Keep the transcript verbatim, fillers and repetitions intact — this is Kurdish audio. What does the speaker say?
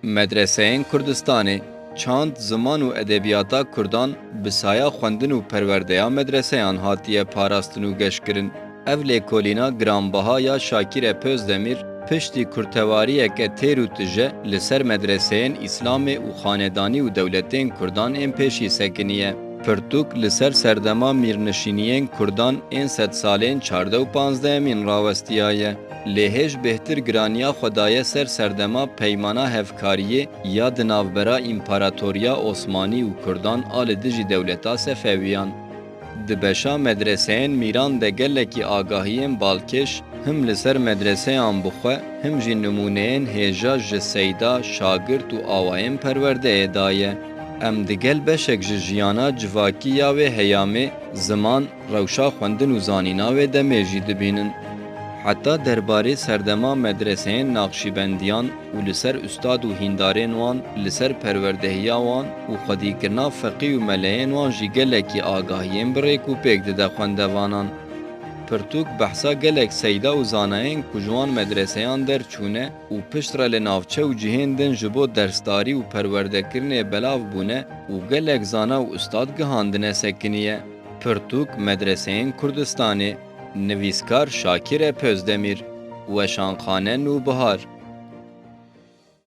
Medreseyên Kurdistanê, çand, ziman û edebiyata kurdan bi saya xwendin û perwerdeya medreseyan hatiye parastin û geşkirin. Ev lêkolîna giranbiha ya Şakîr Epozdemîr piştî kurtewariyeke têr û tije li ser medreseyên îslamê û xanedanî û dewletên kurdan ên pêşî sekiniye. Pirtûk li ser serdema mîrnişîniyên kurdan ên sedsalên çardeh û panzdehemîn rawestiyaye. Lê hêj bêhtir giraniya xwe daye ser serdema peymana hevkariyê ya di navbera Împaratoriya Osmanî û kurdan a li dijî dewleta Sefewiyan. Di beşa medreseyên mîran de gelekî agahiyên balkêş him li ser medreseyan bi xwe, him jî nimûneyên hêja ji seyda, şagirt û awayên perwerdeyê daye. Em digel beşek ji jiyana civakî ya wê heyamê, ziman, rewşa xwendin û zanîna wê demê jî dibînin. Heta derbarê serdema medreseyên Naqşîbendiyan û li ser ustad û hîndarên wan, li ser perwerdehiya wan û xwedîkirina feqî û meleyên wan jî gelekî agahiyên bi rêk û pêk dide xwendevanan. Pirtûk behsa gelek seyda û zanayên ku ji wan medreseyan derçûne û piştre li navçe û cihên din ji bo dersdarî û perwerdekirinê belav bûne û gelek zana û ustad gihandine sekiniye. Pirtûk, Medreseyên Kurdistanê, nivîskar Şakîr Epozdemîr, Weşanxane Nûbihar.